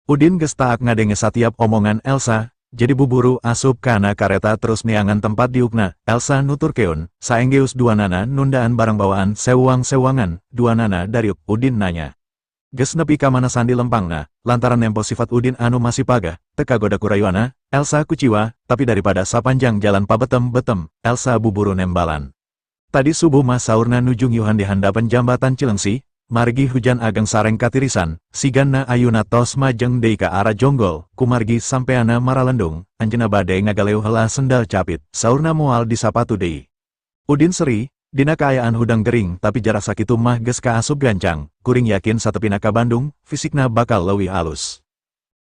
Udin geus taak ngadenge satiap omongan Elsa, jadi buburu asup kana kareta terus neangan tempat diukna. Elsa nuturkeun, saenggeus duanana nundaan barang bawaan sewang-sewangan, duanana dariuk. Udin nanya. Geus nepi ka mana Sandi lempangna? Lantaran nempo sifat Udin anu masih pagah, teu kagoda ku rayuana, Elsa kuciwa, tapi daripada sapanjang jalan pabetem-betem, Elsa buburu nembalan. Tadi subuh mah saurna nuju ngiuhan di handapan jambatan Cileungsi, margi hujan ageng sareng katirisan, sigana ayuna tos majeng deui ka arah Jonggol, kumargi sampeana maralendung, anjeunna bade ngagaleuh heula sendal capit, saurna moal disapatu deui. Udin seri, dina kaayaan hudang gering tapi jarak sakitu mah geus kaasup gancang, kuring yakin satepina ka Bandung, fisikna bakal leuwih alus.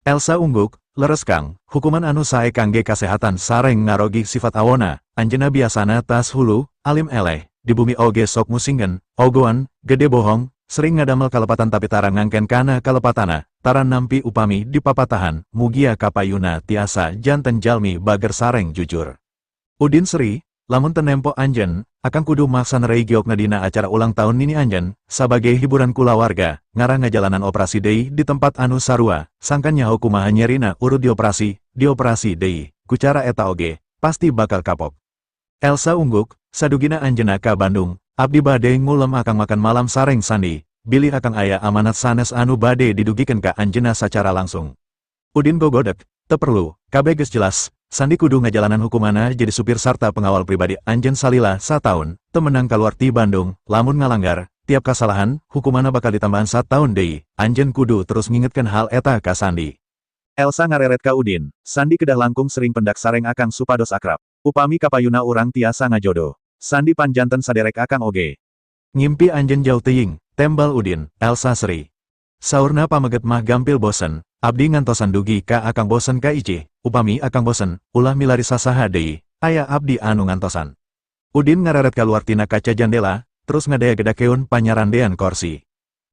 Elsa ungguk, leres Kang, hukuman anu sae kangge kasehatan sareng ngarogih sifat awona, anjeunna biasana tas hulu, alim eleh, di bumi oge sok musingkeun, ogoan, gede bohong, sering ngadamel kalepatan tapi tara ngangken kana kalepatana, tara nampi upami dipapatahan, mugia kapayuna tiasa janten jalmi bager sareng jujur. Udin seri, lamun teu nempo anjeun, akang kudu maksa nerei giokna dina acara ulang tahun nini anjeun, sabagai hiburan kulawarga, ngarah ngajalanan operasi deui di tempat anu sarua, sangkan nyaho kumaha nyerina urut dioperasi, dioperasi deui, ku cara eta oge, pasti bakal kapok. Elsa ungguk, sadugina anjeunna ka Bandung, abdi bade ngulem akang makan malam sareng Sandi, bilih akang aya amanat sanes anu bade didugikeun ka anjeunna sacara langsung. Udin gogodek, teu perlu, kabeh geus jelas, Sandi kudu ngajalanan hukumana jadi supir sarta pengawal pribadi anjeun salila sataun, teu menang kaluar ti Bandung, lamun ngalanggar, tiap kasalahan, hukumana bakal ditambahan sataun deui, anjeun kudu terus ngingetkeun hal eta ka Sandi. Elsa ngareret ka Udin, Sandi kedah langkung sering pendak sareng akang supados akrab. Upami kapayuna urang tiasa ngajodo. Sandi pan janten saderek akang oge. Ngimpi anjeun jauh teuing, tembal Udin. Elsa seri. Saurna pameget mah gampil bosen, abdi ngantosan dugi ka akang bosen ka Icih, upami akang bosen, ulah milari sasaha deui, aya abdi anu ngantosan. Udin ngareret kaluar tina kaca jandela, terus ngadaya-gedakeun panyarandean korsi.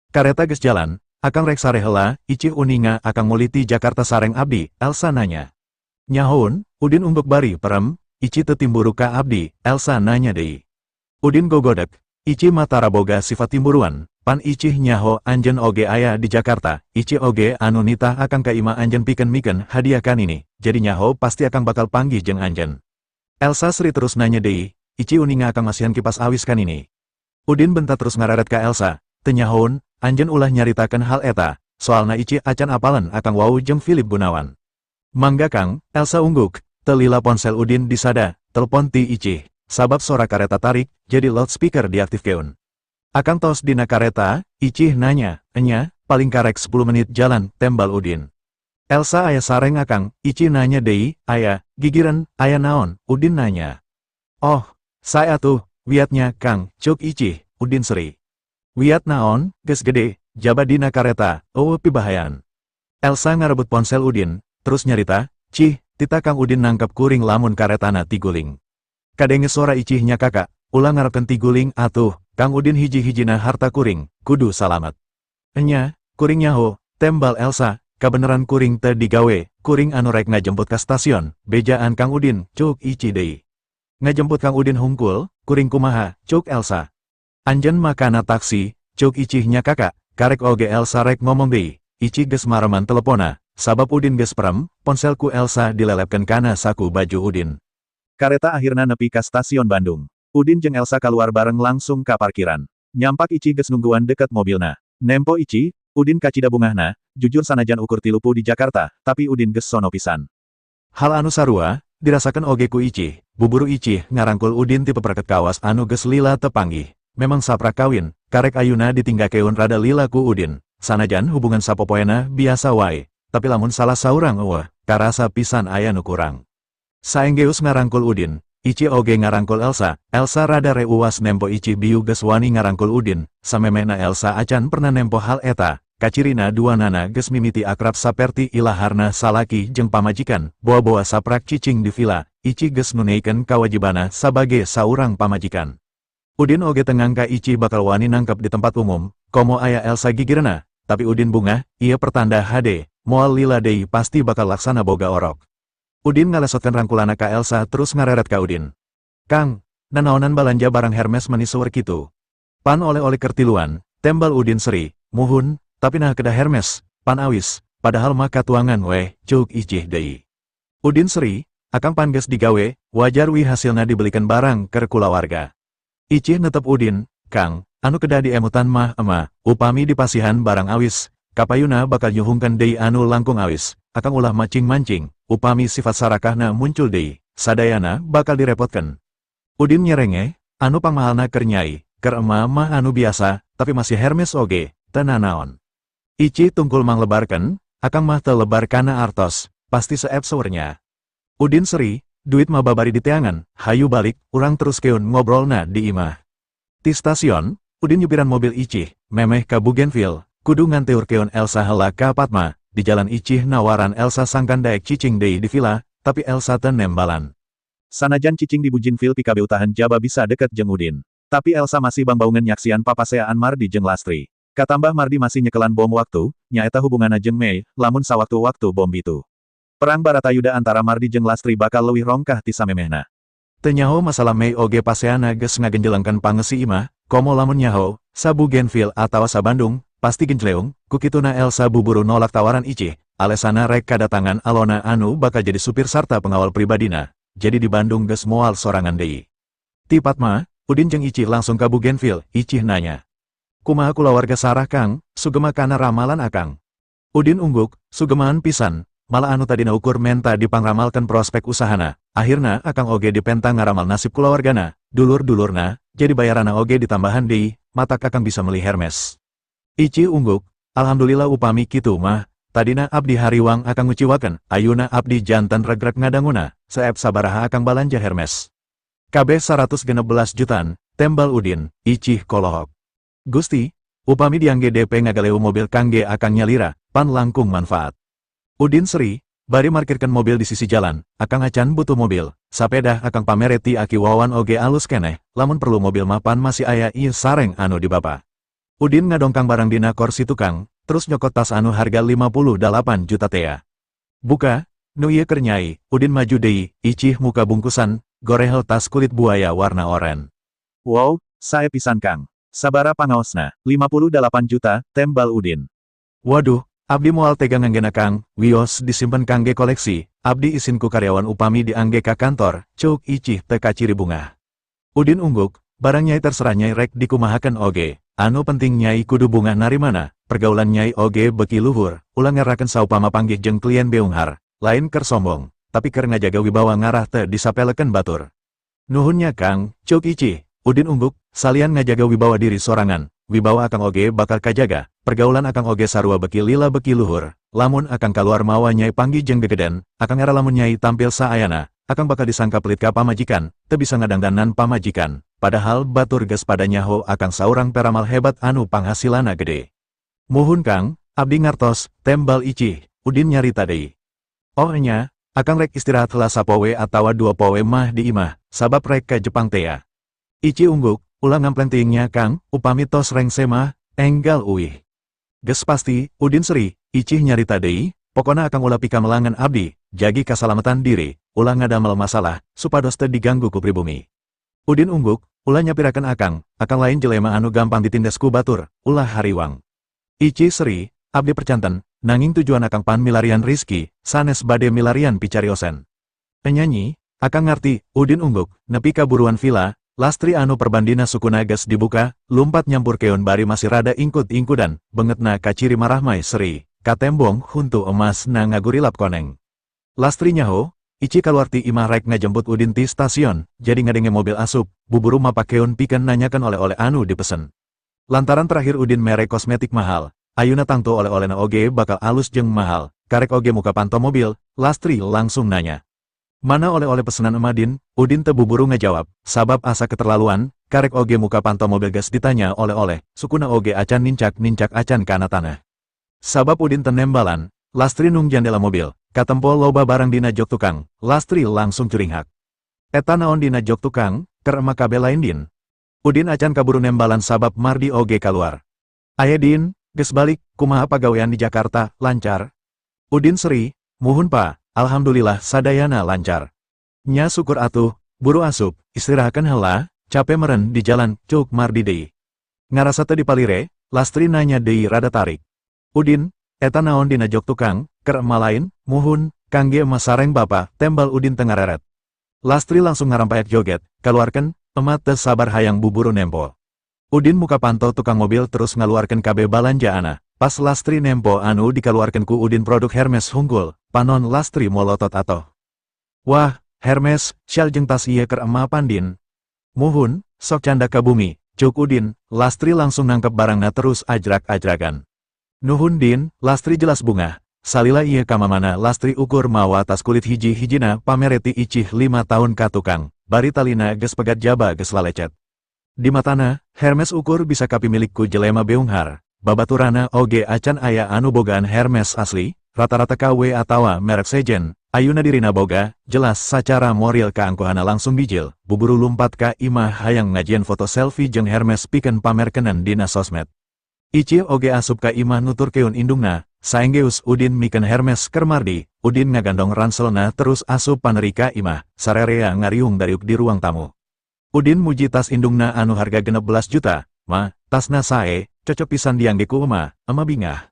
Kareta geus jalan, akang rek sare heula, Icih uninga akang mulih ti Jakarta sareng abdi? Elsa nanya. Nyahoun, Udin ungguk bari perem, Icih teu timburu ka abdi? Elsa nanya deui. Udin gogodek, Icih mah tara boga sifat timburuan, pan Icih nyaho anjeun oge aya di Jakarta, Icih oge anu nitah akang ka imah anjeun pikeun mikeun hadiah ka nini, jadi nyaho pasti akang bakal panggih jeung anjeun. Elsa seri terus nanya deui, Icih uninga akang masihan kipas awis ka nini? Udin bentak terus ngareret ka Elsa, teu nyahoun, anjeun ulah nyaritakeun hal eta, soalna Icih acan apaleun akang wawuh jeung Philip Gunawan. Mangga Kang, Elsa ungguk, teu lila ponsel Udin disada, telepon ti Icih, sabab sora kareta tarik, jadi loudspeaker diaktifkeun. Akang tos dina kareta? Icih nanya. Enya, paling karek 10 menit jalan, tembal Udin. Elsa aya sareng akang? Icih nanya deui. Aya, gigireun, aya naon? Udin nanya. Oh, saya tuh, wiatnya Kang, cuk Icih. Udin seri. Wiat naon? Geus gede, jaba dina kareta, euweuh pibahayaan. Elsa ngarebut ponsel Udin, terus nyarita, Cih, titah Kang Udin nangkep kuring lamun karetana tiguling. Kadenge sora Icih nyakaka, ulah ngarepkeun tiguling atuh, Kang Udin hiji-hijina harta kuring, kudu salamet. Enya, kuring nyaho, tembal Elsa, kabeneran kuring teu digawe, kuring anu rek ngajemput ka stasiun, bejaan Kang Udin, cuk Icih deui. Ngajemput Kang Udin hungkul, kuring kumaha, cuk Elsa. Anjeun mah kana taksi, cuk Icih nyakaka, karek oge Elsa rek ngomong deui, Icih geus mareman telepona, sabab Udin geus perem, ponsel ku Elsa dilelepkeun kana saku baju Udin. Kareta akhirna nepi ka stasiun Bandung. Udin jeung Elsa kaluar bareng langsung ka parkiran. Nyampak Icih geus nungguan deket mobilna. Nempo Icih, Udin kacida bungahna, jujur sanajan ukur 30 di Jakarta, tapi Udin geus sono pisan. Hal anu sarua, dirasakan oge ku Icih, buburu Icih ngarangkul Udin ti peperket kawas anu geus lila teu panggih. Memang saprak kawin, karek ayuna ditinggakeun rada lila ku Udin, sanajan hubungan sapopoena biasa wae, tapi lamun salah saurang euweuh, karasa pisan aya nu kurang. Saenggeus ngarangkul Udin, Icih oge ngarangkul Elsa. Elsa rada reuwas nempo Icih biu geus wani ngarangkul Udin, samemehna Elsa acan pernah nempo hal eta, kacirina duanana geus mimiti akrab saperti ilaharna salaki jeung pamajikan, boa-boa saprak cicing di villa, Icih geus nuneikeun kawajibana sabage saurang pamajikan. Udin oge teu ngangka Icih bakal wani nangkep di tempat umum, komo aya Elsa gigirna, tapi Udin bungah, ieu pertanda hade, moal lila deui pasti bakal laksana boga orok. Udin ngalesotkan rangkulana ka Elsa terus ngareret ka Udin. Kang, nanaonan balanja barang Hermes meni seueur kitu? Pan oleh-oleh keur tiluan, tembal Udin seri. Muhun, tapi naha kedah Hermes, pan awis, Padahal mah katuangan weh, ceuk Icih deui. Udin seri, akang pan geus digawe, wajar wi hasilna dibelikan barang keur kulawarga. Icih netep Udin, Kang, anu kedah diemutan mah ema, upami dipasihan barang awis, kapayuna bakal nyuhungkeun deui anu langkung awis, akang ulah mancing-mancing, upami sifat sarakahna muncul deui, sadayana bakal direpotkeun. Udin nyerenge, anu pangmahalna keur nyai, keur ema mah anu biasa, tapi masih Hermes oge, teu nanaon. Icih tungkul manglebarkeun, akang mah teu lebar kana artos, pasti seep seueurnya. Udin seri, duit mah babari diteangan, hayu balik, urang teruskeun ngobrolna di imah. Ti stasiun, Udin nyupiran mobil Icih, memeh ka Bougenville, kudu nganteurkeun Elsa heula ka Padma, di jalan Icih nawaran Elsa sangkan daek cicing deui di villa, tapi Elsa teu nembalan. Sanajan cicing di Bougenville pikabeutahan jaba bisa deket jeung Udin. Tapi Elsa masih bangbaungan nyaksian papaseaan Mardi jeung Lastri. Katambah Mardi masih nyekelan bom waktu, nyaeta hubunganna jeung Mei, lamun sawaktu-waktu bom bitu. Perang Baratayuda antara Mardi jeung Lastri bakal leuwih rongkah ti samemehna. Teu nyaho masalah Mei oge paseana geus ngagenjelengkeun pangeusi imah, komo lamun nyaho, sa Bougenville atawa sa Bandung, pasti genjleung, kukituna Elsa buburu nolak tawaran Icih, alesana rek kadatangan Alona anu bakal jadi supir sarta pengawal pribadina, jadi di Bandung geus moal sorangan deui. Ti Padma, Udin jeung Icih langsung ka Bougenville, Icih nanya. Kumaha kulawarga Sarah Kang, sugema kana ramalan akang? Udin ungguk, sugemaan pisan, malah anu tadina ukur menta dipangramalkan prospek usahana, akhirna akang oge dipenta ngaramal nasib kulawargana, dulur-dulurna, jadi bayarana oge ditambahan deui, matak akang bisa meli Hermes. Icih ungguk, alhamdulillah upami kitu mah, tadina abdi hariwang akang nguciwakeun, ayuna abdi janten regrek ngadanguna, seep sabaraha akang balanja Hermes? Kabeh 116 jutaan, tembal Udin, Icih kolohok. Gusti, upami diangge DP ngagaleuh mobil kangge akang nyalira, pan langkung manfaat. Udin seri, bari markirkan mobil di sisi jalan, akang acan butuh mobil, sapedah akang pamere ti aki Wawan oge alus keneh, lamun perlu mobil mapan masih aya ieu sareng anu di bapa. Udin ngadongkang barang dina kursi tukang, terus nyokot tas anu harga 58 juta tea. Buka, nu ieu keur nyai, Udin maju deui, Icih muka bungkusan, gorehel tas kulit buaya warna oren. Wow, sae pisan Kang. Sabara pangaosna? 58 juta, tembal Udin. Waduh, abdi moal tega nganggena Kang, wios disimpen kangge koleksi, abdi isin ku karyawan upami diangge ka kantor, ceuk Icih teu kaciri bungah. Udin ungguk, barang nyai terserah nyai rek dikumahakeun oge, anu penting nyai kudu bungah narimana, pergaulan nyai oge beki luhur, ulah ngerakeun saupama panggih jeung klien beunghar, lain keur sombong, tapi keur ngajaga wibawa ngarah teu disapelekeun batur. Nuhun nya Kang, ceuk Icih, Udin ungguk, salian ngajaga wibawa diri sorangan, wibawa akang oge bakal kajaga, pergaulan akang oge sarua beki lila beki luhur, lamun akang kaluar mawa nyai panggih jeung gegeden, akang era lamun nyai tampil saayana, akang bakal disangka pelit ka pamajikan, teu bisa ngadangdanan pamajikan, padahal batur geus pada nyaho akang saurang peramal hebat anu panghasilana gede. Muhun Kang, abdi ngartos, tembal Icih, Udin nyarita deui. Oh nya, akang rek istirahat heula sapoe atawa 2 poe mah di imah, sabab rek ka Jepang tea. Icih ungguk, ulah ngampleng teuing nya Kang, upami tos rengse mah, enggal uih. Geus pasti, Udin seri, Icih nyarita deui, pokona akang ulah pikamelangan abdi, jagi kasalamatan diri, ulah ngadamel masalah, supados teu diganggu ku pribumi. Udin ungguk, ulah nyapirakeun akang, akang lain jelema anu gampang ditindes ku batur, ulah hariwang. Icih seri, abdi percanten, nanging tujuan akang pan milarian rizki, sanes bade milarian picariosen. Enya nyi, akang ngarti, Udin ungguk, nepi ka buruan villa, Lastri anu perbandina sukuna geus dibuka, lumpat nyampurkeun bari masih rada ingkut-ingkudan, beungeutna kaciri marahmai seri, katembong huntu emas na ngagurilap koneng. Lastri nyaho, Icih kaluar ti imah rek ngajemput Udin ti stasiun, jadi ngadenge mobil asup, buburu mapakeun pikeun nanyakan oleh-oleh anu dipesen. Lantaran terakhir Udin mere kosmetik mahal, ayuna tangtu oleh-olehna oge bakal alus jeung mahal, karek oge muka panto mobil, Lastri langsung nanya. Mana oleh-oleh pesenan ema Din? Udin teu buburu ngajawab, sabab asa keterlaluan, karek oge muka panto mobil geus ditanya oleh-oleh, sukuna oge acan nincak-nincak acan kana tanah. Sabab Udin teu nembalan, Lastri nung jandela mobil, katempo loba barang dina jok tukang, Lastri langsung curinghak. Eta naon dina jok tukang, keur ema kabeh lain Din? Udin acan kaburu nembalan sabab Mardi oge kaluar. Aye Din, geus balik, kumaha pagawean di Jakarta, lancar? Udin seri, muhun Pa, alhamdulillah sadayana lancar. Nya syukur atuh, buru asup, istirahatkeun heula, cape meren di jalan, ceuk Mardi deui. Ngarasa teu dipalire, Lastri nanya deui rada tarik. Udin, Eta naon dina jok tukang, ker ema lain? Muhun, kangge ema sareng bapa, tembal Udin teu ngareret. Lastri langsung ngarampayak joget, kaluarkeun, ema teu sabar hayang buburu nempo. Udin muka panto tukang mobil terus ngaluarkeun kabeh balanjaanna. Pas Lastri nempo anu dikaluarkeun ku Udin produk Hermes hungkul, panon Lastri molotot atoh. Wah, Hermes, syal jeung tas ieu ker ema pan, Din? Muhun, sok candak ka bumi, cuk Udin. Lastri langsung nangkep barangna terus ajrak-ajrakan. Nuhun, Din, Lastri jelas bungah. Salila ieu kamamana Lastri ukur mawa tas kulit hiji-hijina pamere ti Icih 5 tahun ka tukang, bari talina geus pegat jaba geus lalecet. Di matana, Hermes ukur bisa kapimilik ku jelema beunghar, babaturana oge acan aya anu bogaan Hermes asli, rata-rata KW atawa merek sejen, ayuna dirina boga, jelas sacara moral kaangkuhana langsung bijil, buburu lumpat ka imah hayang ngajieun foto selfie jeung Hermes pikeun pamerkenan dina sosmed. Icih oge asup ka imah nuturkeun indungna, saenggeus Udin mikeun Hermes ker Mardi. Udin ngagandong ranselna terus asup paneri ka imah, sarerea ngariung dariuk di ruang tamu. Udin muji tas indungna anu harga 16 juta, Ma, tasna sae, cocok pisan diangge ku ema, ema bingah.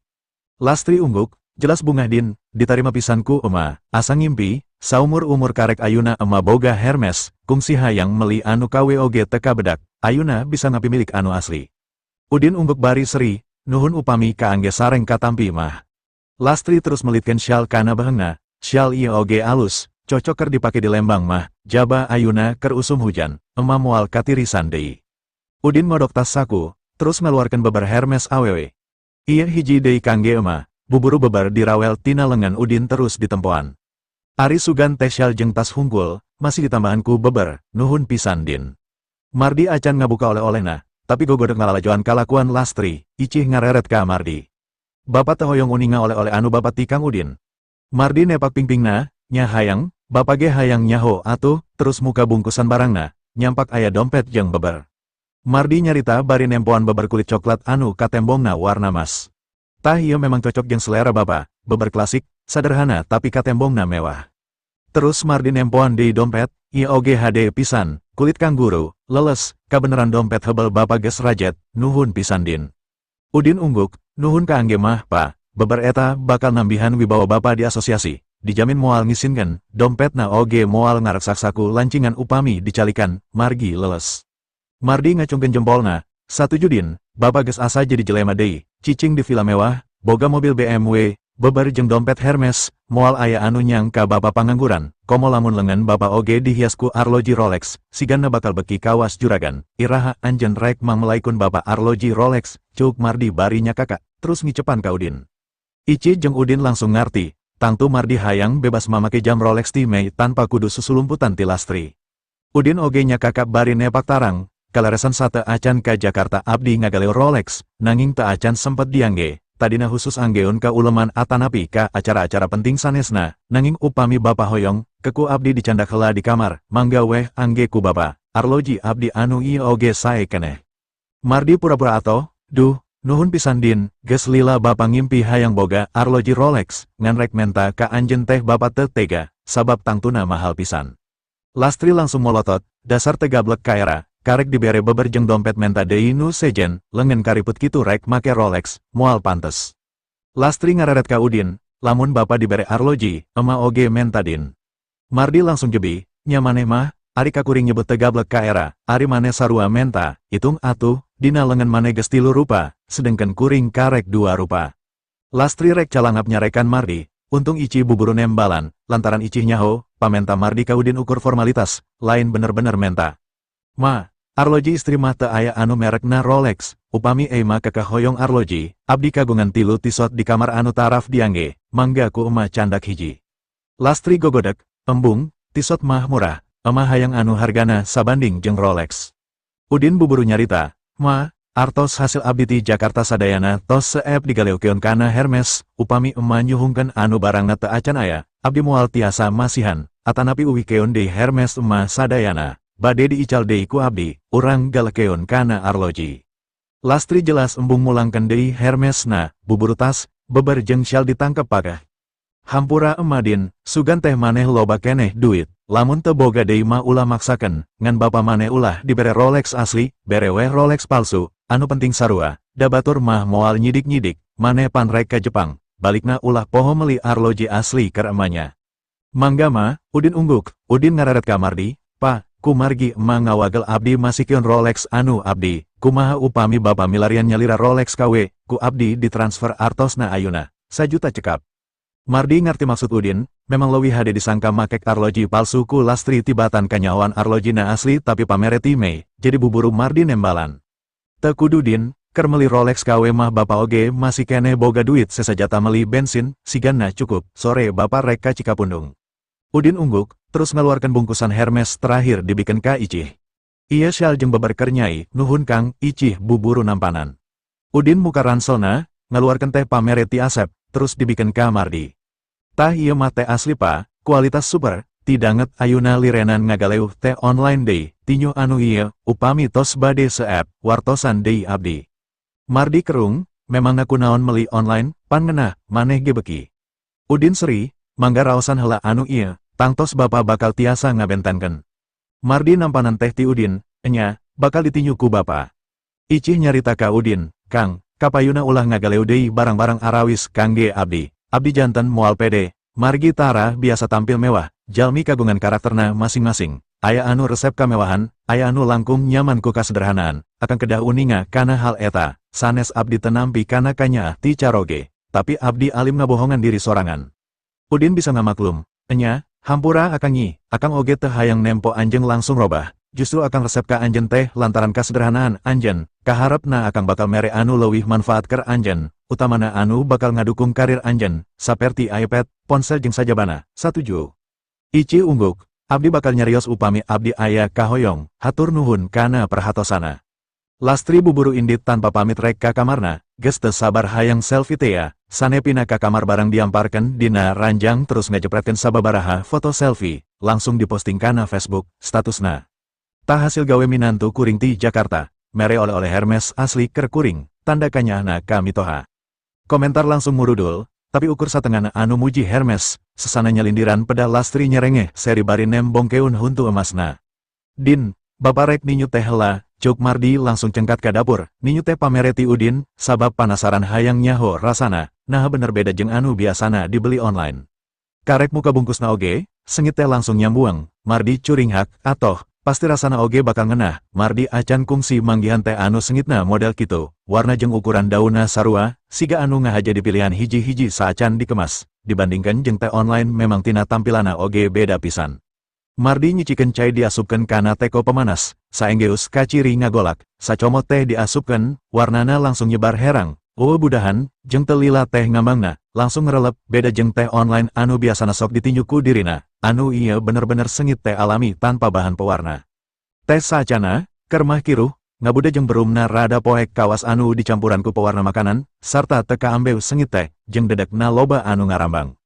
Lastri ungguk, jelas bungah, Din, ditarima pisan ku ema, asa ngimpi, saumur-umur karek ayuna ema boga Hermes, kungsi hayang meli anu KW oge teu kabedak, ayuna bisa ngapimilik anu asli. Udin ungguk bari seri, nuhun upami kaangge sareng katampi, Mah. Lastri terus melitkeun syal kana beheungna, syal ieu oge alus, cocok ker dipake di Lembang, Mah, jaba ayuna ker usum hujan, ema moal katirisan deui. Udin ngodok tas saku, terus ngaluarkeun beber Hermes awewe. Ieu hiji deui kangge ema, buburu beber dirawel tina lengan Udin terus ditempoan. Ari sugan teh syal jeung tas hungkul, masih ditambahan ku beber, nuhun pisan, Din. Mardi acan ngabuka oleh-olehna, tapi gogodok ngalalajoan kalakuan Lastri. Icih ngareret ka Mardi. Bapak teu hoyong uninga oleh-oleh anu bapak ti Kang Udin? Mardi nepak pingpingna, nya hayang, bapak ge hayang nyaho atuh, terus muka bungkusan barangna, nyampak aya dompet jeung beber. Mardi nyarita bari nempoan beber kulit coklat anu katembongna warna mas. Tah, ieu memang cocok jeung selera bapak, beber klasik, sederhana tapi katembongna mewah. Terus Mardi nempoan deui dompet, ieu oge hade pisan, kulit kangguru, leles, kabeneran dompet hebel bapak geus rajet, nuhun pisan, Din. Udin ungguk, nuhun kaangge mah, Pa, beber eta bakal nambihan wibawa bapak di asosiasi, dijamin moal ngisinkeun, dompetna oge moal ngareksak saku lancingan upami dicalikan, margi leles. Mardi ngacungkeun jempolna, satuju, Din, bapak geus asa jadi jelema deui, cicing di villa mewah, boga mobil BMW, beber jeung dompet Hermes, moal aya anu nyangka bapak pangangguran, komo lamun lengan bapak oge dihias ku arloji Rolex, sigana bakal beki kawas juragan, iraha anjeun rek mangmelaikeun bapak arloji Rolex, cuk Mardi bari nyakakak, terus ngicepan ka Udin. Ici jeung Udin langsung ngarti, tangtu Mardi hayang bebas mamake jam Rolex ti Mei tanpa kudu susulumputan ti Lastri. Udin oge nyakakak bari nepak tarang, kaleresan sate acan ka Jakarta abdi ngagaleuh Rolex, nanging teu acan sempet diangge, tadina khusus anggeun ka uleman atanapi ka acara-acara penting sanesna, nanging upami bapa hoyong, ke ku abdi dicandak heula di kamar, mangga weh angge ku bapa, arloji abdi anu ieu oge sae keneh. Mardi pura-pura atoh, duh, nuhun pisan, Din, geus lila bapa ngimpi hayang boga arloji Rolex, ngan rek menta ka anjeun teh bapa teu tega, sabab tangtuna mahal pisan. Lastri langsung molotot, dasar teu gablek ka era, karek dibere beber jeung dompet menta deui nu sejen, lengan kariput kitu rek make Rolex, moal pantes. Lastri ngareret ka Udin, lamun bapa dibere arloji, ema oge menta, Din. Mardi langsung jebi, nya maneh mah, ari ka kuring nyebut teu gablek ka era, ari maneh sarua menta, itung atuh, dina lengan maneh geus tilu rupa, sedengkeun kuring karek dua rupa. Lastri rek calangap nyarekan Mardi, untung Ici buburu nembalan, lantaran Icih nyaho, pamenta Mardi ka Udin ukur formalitas, lain bener-bener menta. Ma, arloji istri mah teu aya anu merekna Rolex, upami ema kekeh hoyong arloji, abdi kagungan tilu Tissot di kamar anu taraf diangge, mangga ku ema candak hiji. Lastri gogodek, embung, Tissot mah murah, ema hayang anu hargana sabanding jeung Rolex. Udin buburu nyarita, Ma, artos hasil abdi ti Jakarta sadayana tos seep digaleukeun kana Hermes, upami ema nyuhunkeun anu barangna teu acan aya, abdi moal tiasa masihan, atanapi uwihkeun deui Hermes ema sadayana, bade diical deui ku abdi, urang galeukeun kana arloji. Lastri jelas embung mulangkeun deui Hermesna, buburu tas, beber jeung syal ditangkep pageh. Hampura ema, Din, sugan teh maneh loba keneh duit, lamun teu boga deui mah ulah maksakeun, ngan bapa maneh ulah dibere Rolex asli, bere weh Rolex palsu, anu penting sarua, da batur mah moal nyidik-nyidik, maneh pan rek ka Jepang, Balikna ulah poho meli arloji asli keur emanya. Mangga, Ma. Udin ungguk. Udin ngareret ka Mardi, Pa, kumargi ema ngawagel abdi masihkeun Rolex anu abdi, kumaha upami bapa milarian nyalira Rolex KW, ku abdi ditransfer artosna ayuna, 1 juta cekap. Mardi ngerti maksud Udin, memang leuwih hade disangka makek arloji palsu ku Lastri tibatan kanyahoan arlojina asli, tapi pamere ti Mei, jadi buburu Mardi nembalan. Teu kudu, Din, keur meli Rolex KW mah bapa oge masih keneh boga duit sesa jatah meli bensin, sigana cukup, sore bapak rek ka Cikapundung. Udin ungguk, terus ngeluarkan bungkusan Hermes terakhir dibikeun ka Icih. Ieu syal jeung beber keur Nyai, nuhun, Kang. Icih buburu nampanan. Udin muka ranselna, ngeluarkan teh pamere ti Asep, terus dibikeun ka Mardi. Tah, ieu mah teh asli, Pa, kualitas super, ti danget ayuna lirenan ngagaleuh teh online deui, tinyu anu ieu, upami tos bade seep, wartosan deui abdi. Mardi kerung, memang kunaon meli online, pan ngenah, maneh ge beki. Udin seri, mangga raosan heula anu ieu, tangtos bapa bakal tiasa ngabentenkeun. Mardi nampanan teh ti Udin, enya, bakal ditinyu ku bapa. Icih nyarita ka Udin, Kang, kapayuna ulah ngagaleuh deui barang-barang arawis kangge abdi, abdi janten moal pede. Margi tara biasa tampil mewah, jalmi kagungan karakterna masing-masing, aya anu resep kemewahan, aya anu langkung nyaman ku kasederhanaan, akang kedah uninga kana hal eta, sanes abdi teu nampi kana kanyaah ti caroge, tapi abdi alim ngabohongan diri sorangan. Udin bisa ngamaklum, enya, hampura akang nyi, akang oge teu hayang nempo anjeun langsung robah, justru akang resep ka anjeun teh lantaran kasederhanaan anjeun, kaharepna akang bakal mere anu leuwih manfaat keur anjeun, utamana anu bakal ngadukung karir anjeun, saperti iPad, ponsel jeung sajabana, satuju. Icih ungguk, abdi bakal nyarios upami abdi aya kahoyong, hatur nuhun kana perhatosana. Lastri buburu indit tanpa pamit rek ka kamarna, geus teu sabar hayang selfie tea, sanepina ka kamar barang diamparkeun dina ranjang terus ngajepretkeun sababaraha foto selfie, langsung diposting kana Facebook, statusna. Tah, hasil gawe minantu kuring ti Jakarta, mere oleh-oleh Hermes asli keur kuring, tanda kanyaahna ka mitoha. Komentar langsung murudul, tapi ukur satengahna anu muji Hermes, sesana nyalindiran peda Lastri nyerengeh seri bari nembongkeun huntu emasna. Din, bapak rek ninyu teh heula, cuk Mardi langsung cengkat ke dapur, ninyu teh pamere ti Udin, sabab panasaran hayang nyaho rasana, nah bener beda jeung anu biasana dibeli online. Karek muka bungkusna oge, sengit teh langsung nyambuang, Mardi curinghak, atoh, pasti rasana oge bakal ngenah. Mardi acan kungsi manggihan teh anu sengitna model kitu, warna jeung ukuran daunna sarua, siga anu ngahaja dipilihan hiji-hiji saacan dikemas, dibandingkan jeung teh online memang tina tampilana oge beda pisan. Mardi nyicikeun cai diasupkeun kana teko pemanas, saenggeus kaciri ngagolak, sacomot teh diasupkeun, warnana langsung nyebar herang, euweuh budahan, jeung teu lila teh ngambangna, langsung ngerelep, beda jeung teh online anu biasana sok ditinju ku dirina, anu ieu bener-bener sengit teh alami tanpa bahan pewarna. Teh saacana, keur mah kiruh, ngabuda jeung berumna rada poek kawas anu dicampuran ku pewarna makanan, sarta teu kaambeu sengit teh, jeung dedekna loba anu ngarambang.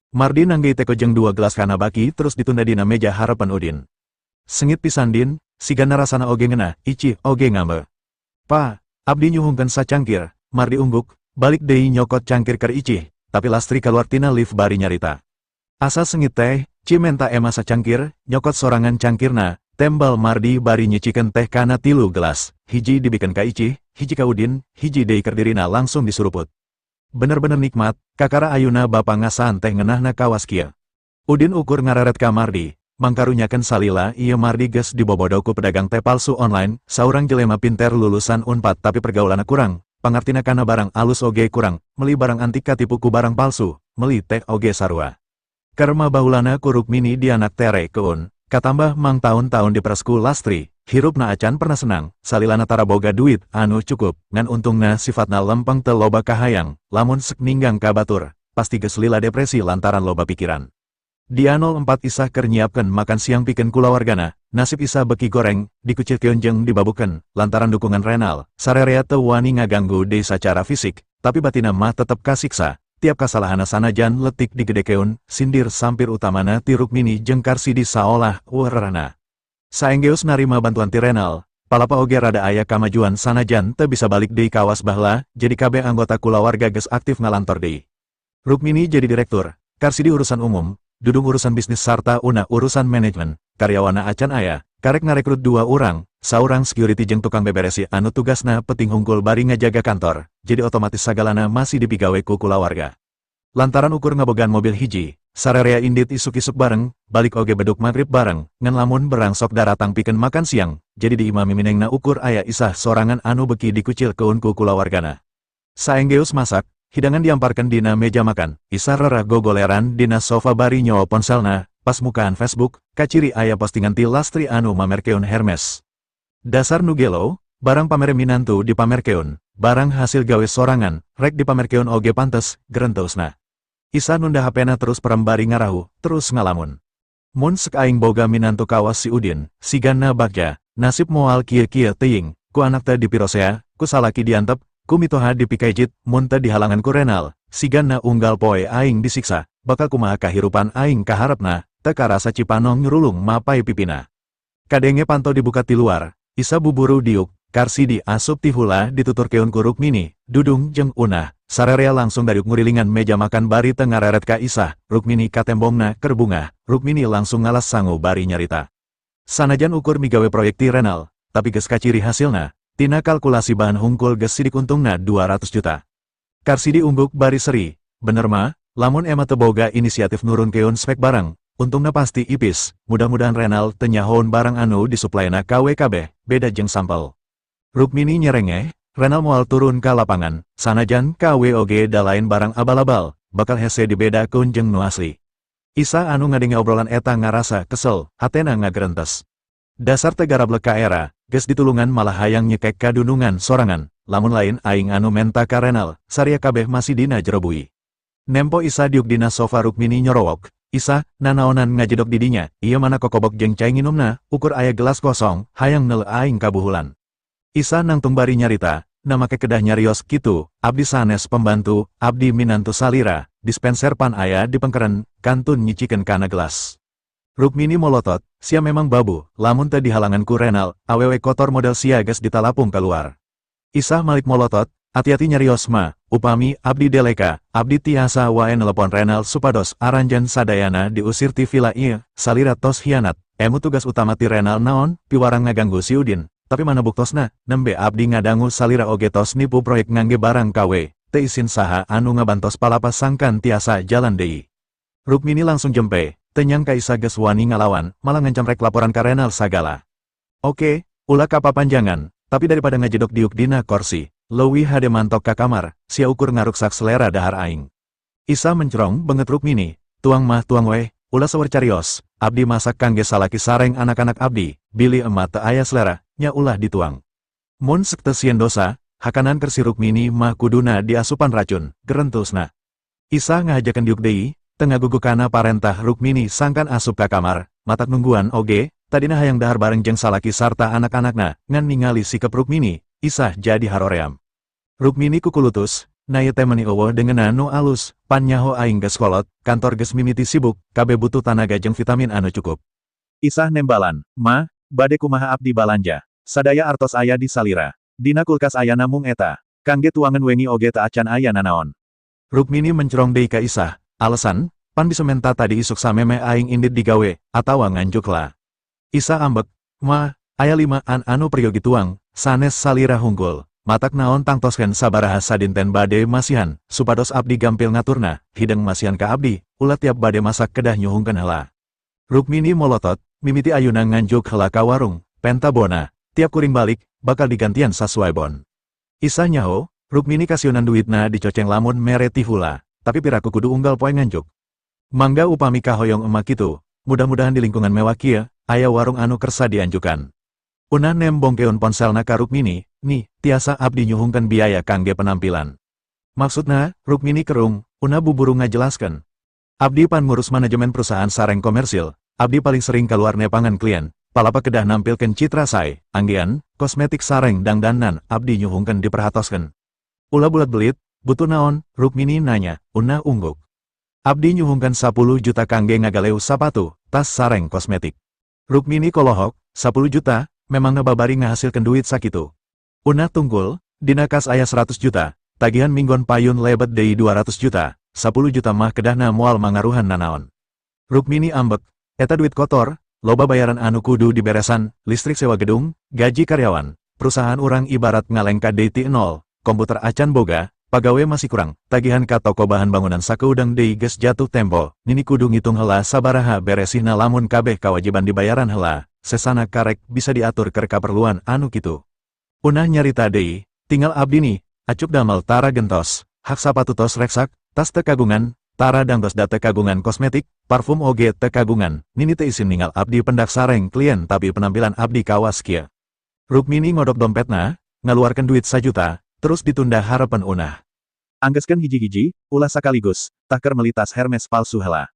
Mardi nanggei teko jeung dua gelas kana baki terus ditunda dina meja harapan Udin. Sengit pisan, Din, sigana rasana oge ngenah, Icih oge ngambek. Pa, abdi nyuhungkeun sacangkir. Mardi ungguk, balik deui nyokot cangkir keur Icih, tapi Lastri kaluar tina lift bari nyarita. Asa sengit teh, ci menta ema sacangkir, nyokot sorangan cangkirna, tembal Mardi bari nyicikeun teh kana tilu gelas, hiji dibikeun ka Icih, hiji ka Udin, hiji deui keur dirina langsung disuruput. Bener-bener nikmat, kakara ayuna bapa ngasaan teh ngenahna kawas kieu. Udin ukur ngareret ka Mardi, mangkarunyakeun salila ieu Mardi geus dibobodo ku pedagang teh palsu online, saurang jelema pinter lulusan Unpad tapi pergaulanna kurang, pangartina kana barang alus oge kurang, meli barang antik katipu ku barang palsu, meli teh oge sarua. Karma bahulana ku Rukmini dianak tere keun, katambah mang tahun-tahun diperes ku Lastri, hirupna acan pernah senang, salilana tara boga duit anu cukup, ngan untungna sifatna lempeng teu loba kahayang, lamun sek ninggang ka batur, pasti geus lila depresi lantaran loba pikiran. Dia 04 Isah keur nyiapkeun makan siang pikeun kulawargana, nasib Isah beki goreng, dikucilkeun jeung dibabukeun, lantaran dukungan Renal, sarerea teu wani ngaganggu deui sacara fisik, tapi batina mah tetep kasiksa, tiap kasalahana sanajan letik digedekeun, sindir sampir utamana ti Rukmini jeung Karsidi saolah euweuh. Saenggeus narima bantuan ti Renal, palapa oge rada aya kamajuan sanajan teu bisa balik deui kawas baheula, jadi kabeh anggota kulawarga geus aktif ngalantor deui. Rukmini jadi direktur, Karsidi urusan umum, Dudung urusan bisnis sarta Una urusan manajemen, karyawana acan aya, karek ngarekrut dua orang, saurang security jeung tukang beberesi anu tugasna peting hungkul bari ngajaga kantor, jadi otomatis sagalana masih dipigawe ku kulawarga. Lantaran ukur ngabogaan mobil hiji, sarerea indit isuk-isuk bareng, balik oge beduk magrib bareng, ngan lamun berang sok daratang pikeun makan siang, jadi di imah miminengna ukur aya Isah sorangan anu beki dikucilkeun ku kulawargana. Saenggeus masak, hidangan diamparkeun dina meja makan, Isah rereh gogoleran dina sofa bari nyowo ponselna, pas mukaan Facebook, kaciri aya postingan ti Lastri anu mamerkeun Hermes. Dasar nu gelo, barang pamere minantu dipamerkeun, barang hasil gawe sorangan, rek dipamerkeun oge pantes, gerenteusna. Isah nunda hapena terus perem bari ngarahu, terus ngalamun. Mun sek aing boga minantu kawas si Udin, sigana Bagja, nasib moal kieu-kieu teuing, ku anak teh dipirosea, ku salaki diantep, ku mitoha dipikaijit, mun teu dihalangan ku Renal, sigana unggal poe aing disiksa, bakal kumaha kahirupan aing kaharepna, teu karasa Cipanong nyurulung mapay pipina. Kadenge panto dibuka ti luar, Isah buburu diuk, Karsidi asup tihula dituturkeun ku Rukmini, Dudung jeung Unah, sarerea langsung dariuk ngurilingan meja makan bari teu ngareret ka Isah, Rukmini katembongna keur bungah, Rukmini langsung ngalas sangu bari nyarita. Sanajan ukur migawe proyek ti Renal, tapi geus kaciri hasilna, tina kalkulasi bahan hungkul geus sidik untungna 200 juta. Karsidi ungguk bari seri, bener Ma, lamun ema teu boga inisiatif nurunkeun spek barang, untungna pasti ipis, mudah-mudahan Renal teu nyahoeun barang anu disuplaina KW kabeh, beda jeung sampel. Rukmini nyerengeh, Renal moal turun ka lapangan, sanajan KW oge da lain barang abal-abal, bakal hese dibedakeun jeung nu asli. Isah anu ngadenge obrolan eta ngarasa kesel, hatena ngagerentes. Dasar teu garablek ka era, geus ditulungan malah hayang nyekek kadunungan sorangan, lamun lain aing anu menta ka Renal, saria kabeh masih dina jero bui. Nempo Isah diuk dina sofa Rukmini nyorowok, Isah, nanaonan ngajedok di dinya, ieu mana kokobok jeung cai nginumna, ukur aya gelas kosong, hayang neuleuh aing kabuhulan. Isah nangtung bari nyarita, na make kedah nyarios kitu, abdi sanes pembantu, abdi minantu salira, dispenser pan aya di pengkeren, kantun nyicikeun kana gelas. Rukmini molotot, sia memang babu, lamun teu dihalangan ku Renal, awewe kotor model sia geus ditalapung keluar. Isah malik molotot, hati-hati nyarios Ma, upami abdi deleka, abdi tiasa wae nelepon Renal supados aranjeun sadayana diusir ti villa ieu, salira tos hianat, emu tugas utama ti Renal naon, piwarang ngaganggu si Udin, tapi mana buktosna, nembe abdi ngadangu salira oge tos nipu proyek ngangge barang KW, teu isin saha anu ngabantos palapa sangkan tiasa jalan deui. Rukmini langsung jempe, teu nyangka Isah geus wani ngalawan, malah ngancam rek laporan ka Renal sagala. Oke, ulah kapapanjangan, tapi daripada ngajedok diuk dina korsi, leuwih hade mantok ka kamar, sia ukur ngaruksak selera dahar aing. Isah mencrong beungeut Rukmini, tuang mah tuang weh, ulah seueur carios, abdi masak kangge salaki sareng anak-anak abdi, bilih ema teu aya selera, nya ulah dituang. Mun sek teu sieun dosa, hakanan keur si Rukmini mah kuduna diasupan racun, gerentusna. Isah ngahajakeun diuk deui, teu ngagugu kana parentah Rukmini sangkan asup ka kamar, matak nungguan oge, tadina hayang dahar bareng jeung salaki sarta anak-anakna, ngan ningali sikep Rukmini, Isah jadi haroream. Rukmini kukulutus, na ieu teh meuni euweuh dengenan nu alus, pan nyaho aing geus kolot, kantor geus mimiti sibuk, kabeh butuh tanaga jeung vitamin anu cukup. Isah nembalan, Ma, bade kumaha abdi balanja. Sadaya artos aya di salira. Dina kulkas ayana mung eta. Kangge tuangan wengi oge teu acan aya nanaon. Rukmini mencrong deui ka Isah, alasan, pan bisa menta tadi isuk samemeh aing indit digawe, atawa nganjuk lah. Isah ambek, Ma, aya limaan anu peryogi tuang, sanes salira hungkul. Matak naon tangtoskeun sabaraha sadinten bade masihan, supados abdi gampil ngaturna, hideng masihan ka abdi, ulah tiap bade masak kedah nyuhungkeun heula. Rukmini molotot, mimiti ayuna nganjuk heula ka warung, penta bona, tiap kuring balik, bakal digantian sasuai bon. Isah nyaho, Rukmini kasieunan duitna dicoceng lamun mere tihula, tapi piraku kudu unggal poe nganjuk. Mangga upami kahoyong emak kitu, mudah-mudahan di lingkungan mewah kieu, aya warung anu kersa dianjukan. Unah nembongkeun ponselna ka Rukmini, nih, tiasa abdi nyuhungkeun biaya kangge penampilan. Maksudna, Rukmini kerung, Unah buburu ngajelaskeun. Abdi pan ngurus manajemen perusahaan sareng komersil, abdi paling sering keluar nepangan klien, palapa kedah nampilkeun citra sae, anggean, kosmetik sareng dangdanan, abdi nyuhungkeun diperhatoskeun. Ulah bulat belit, butuh naon, Rukmini nanya, Unah ungguk. Abdi nyuhungkeun 10 juta kangge ngagaleuh sapatu, tas sareng kosmetik. Rukmini kolohok, 10 juta, memang babari ngahasilkeun duit sakitu. Unah tunggul, dina kas aya 100 juta, tagihan minggon payun lebet deui 200 juta, 10 juta mah kedahna moal mangaruhan nanaon. Rukmini ambek, eta duit kotor, loba bayaran anu kudu diberesan, listrik sewa gedung, gaji karyawan, perusahaan urang ibarat ngalengka deui ti nol, komputer acan boga, Pagawe masih kurang, tagihan ka toko bahan bangunan sakeudang deui geus jatuh tempo, Nini kudu ngitung heula sabaraha beresihna. Lamun kabeh kawajiban dibayaran heula, sesana karek bisa diatur keur kaperluan anu kitu. Unah nyarita deui, "Tingal abdi nih, acuk damel tara gentos, hak sapatu tos reksak, tas teu kagungan, tara dangdos da teu kagungan kosmetik, parfum oge teu kagungan. Nini teu isin ningal abdi pendak sareng klien, tapi penampilan abdi kawas kieu." Rukmini ngodok dompetna, ngaluarkeun duit 1 juta, terus ditunda harepan Unah. Anggeskeun hiji-hiji, ulah sakaligus, tah keur meuli tas Hermes palsu heula.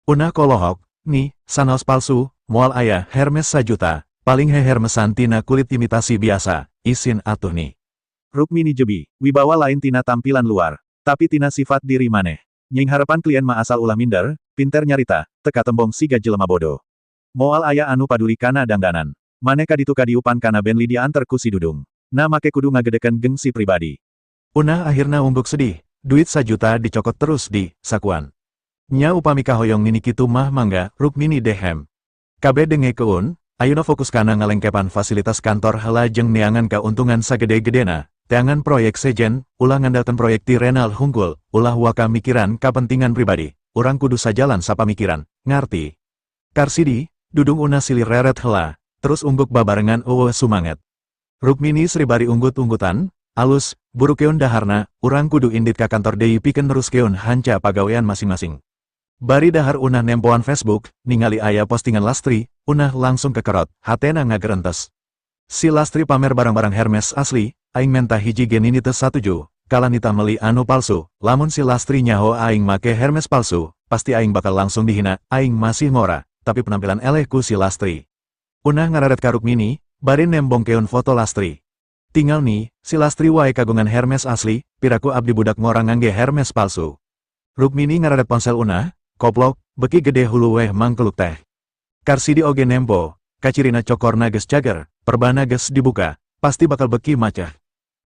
Unah kolohok, "Nih, sanaos palsu, moal aya Hermes 1 juta, paling he Hermesan tina kulit imitasi biasa, isin atuh nih." Rukmini jebi, wibawa lain tina tampilan luar, tapi tina sifat diri maneh. Nyingharepan klien mah asal ulah minder, pinter nyarita, teu katembong siga jelema bodoh. Moal aya anu paduli kana dangdanan. Maneh kaditu kadiupan kana Bentley dianter ku si Dudung. Nah, make kudu ngagedekeun gengsi pribadi. Unah akhirna ungguk sedih, duit 1 juta dicokot terus di sakuan. "Nya, upami kahoyong Nini kitu mah mangga," Rukmini dehem. Kabeh dengekeun, ayeuna fokus kana ngalengkepan fasilitas kantor heula jeung neangan kauntungan sagede-gedena, teangan proyek sejen, ulah ngandalkeun proyek ti Renal hungkul, ulah waka mikiran kapentingan pribadi, urang kudu sajalan sapamikiran, ngarti? Karsidi, Dudung, Unah silih reret heula, terus ungguk babarengan euweuh sumanget. Rukmini seri bari unggut-unggutan, "Alus, burukeun daharna, urang kudu indit ka kantor deui pikeun neruskeun hanca pagawean masing-masing." Bari dahar Unah nempoan Facebook, ningali aya postingan Lastri, Unah langsung kekerot, hatena ngagerentes. Si Lastri pamer barang-barang Hermes asli, aing menta hiji ge Nini teu satuju, kalah nitah meli anu palsu. Lamun si Lastri nyaho aing make Hermes palsu, pasti aing bakal langsung dihina, aing masih ngora, tapi penampilan eleh ku si Lastri. Unah ngararet ka Rukmini, bari nembongkeun foto Lastri. "Tingal nih, si Lastri wae kagungan Hermes asli, piraku abdi budak ngora ngangge Hermes palsu." Rukmini ngararet ponsel Unah, "Koplok, beki gede hulu weh mangkeluk teh." Karsidi oge nempo, kacirina cokorna geus cager, perbana geus dibuka, pasti bakal beki maceh.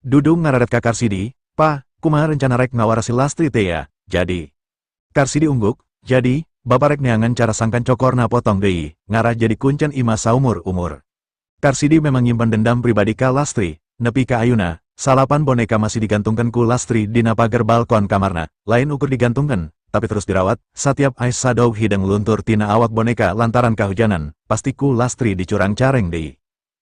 Dudung ngararet ka Karsidi, "Pa, kumaha rencana rek ngawaras si Lastri teh ya, jadi?" Karsidi ungguk, "Jadi, bapak rek neangan cara sangkan cokorna potong deui, ngarah jadi kuncen imah saumur-umur." Karsidi memang nyimpen dendam pribadi ka Lastri, nepi ka ayuna, salapan boneka masih digantungkan ku Lastri dina pagar balkon kamarna, lain ukur digantungkan, tapi terus dirawat, setiap eyeshadow hideung luntur tina awak boneka lantaran kahujanan, pasti ku Lastri dicurang careng deui.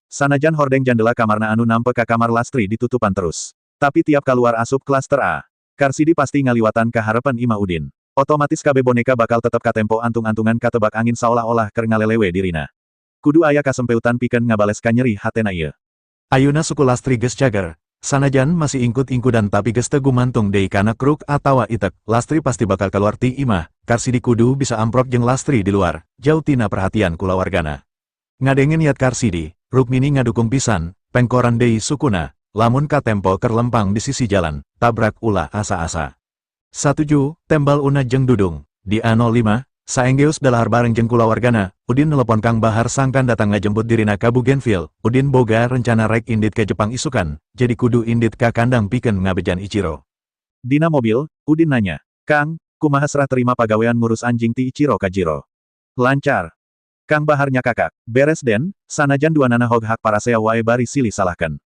Sanajan hordeng jandela kamarna anu nampe ka kamar Lastri ditutupan terus. Tapi tiap keluar asup klaster A, Karsidi pasti ngaliwatan ka harepan imah Udin. Otomatis kabeh boneka bakal tetep katempo antung-antungan katebak angin saolah-olah keur ngalelewe dirina. Kudu aya kasempeutan pikeun ngabales kanyeri hatena ieu. Ayuna suku Lastri geus cager, sanajan masih ingkut-ingkudan tapi geus teu gumantung deui kana kruk atawa itek, Lastri pasti bakal keluar ti imah, Karsidi kudu bisa amprok jeung Lastri di luar, jauh tina perhatian kulawargana. Ngadenge niat Karsidi, Rukmini ngadukung pisan, pengkoran deui sukuna, lamun katempo keur lempang di sisi jalan, tabrak ulah asa-asa. "Satuju," tembal Una jeung Dudung. Di A05, saenggeus dalahar bareng jeung kulawargana, Udin nelepon Kang Bahar sangkan datang ngajemput dirina ka Bougainville. Udin boga rencana rek indit ke Jepang isukan, jadi kudu indit ka kandang pikeun ngabejan Ichiro. Dina mobil, Udin nanya, "Kang, kumaha serah terima pagawean ngurus anjing ti Ichiro ka Jiro? Lancar?" Kang Bahar nyakakak, "Beres, Den, sanajan duanana hog hak parasea wae bari silih salahkan.